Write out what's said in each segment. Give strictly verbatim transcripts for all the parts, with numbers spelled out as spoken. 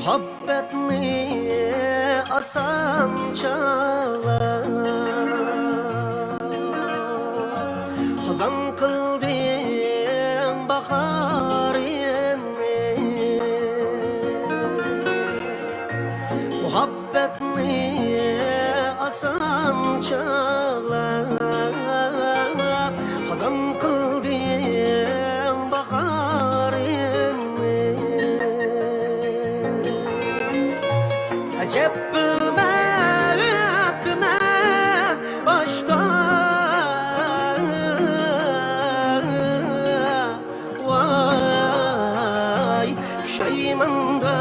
مۇھەببەتنى ئاسان چاغلاپ، خازان قىلدىڭ باھارىمنى. مۇھەببەتنى ئاسان چاغلاپ، خازان قىلدىڭ باھارىمنى. ئەجەب بىلمەپتىمەن باشتا، ۋاي، پۇشايماندا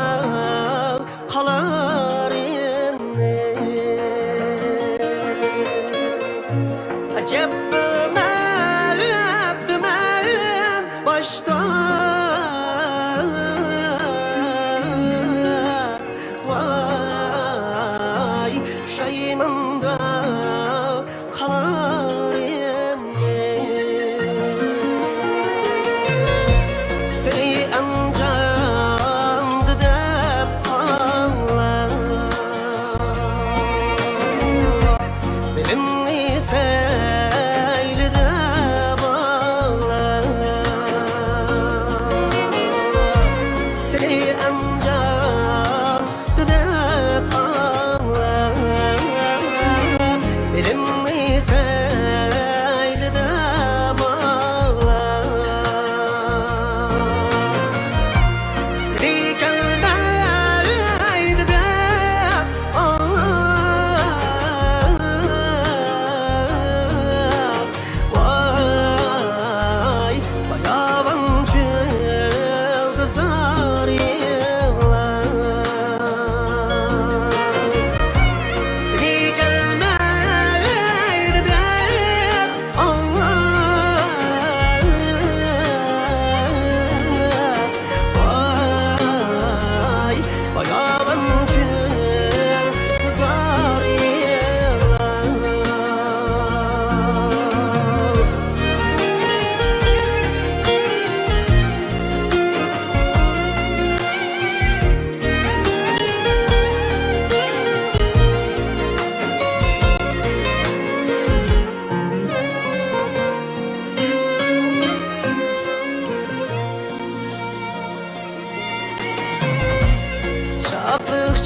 قالارىمنى. ئەجەب بىلمەپتىمەن باشتا، ۋاي، پۇشايماندا قالارىمنى. سەي ئەنجامدا دەپ ئاڭلا، بىلىمنى سەيلىدە باغلا. سەي ئەنجام دەپ ئاڭلاپ، بىلىمنى سەيلىدە باغلاپ، سىرى كەلمەيدۇ دەپ ئاڭلاپ، ۋاي، باياۋان چۆلدە زار يىغلاپ، سىرى كەلمەيدۇ دەپ ئاڭلاپ، ۋاي، باياۋان چۆلدە زار يىغلاپ. شادلىق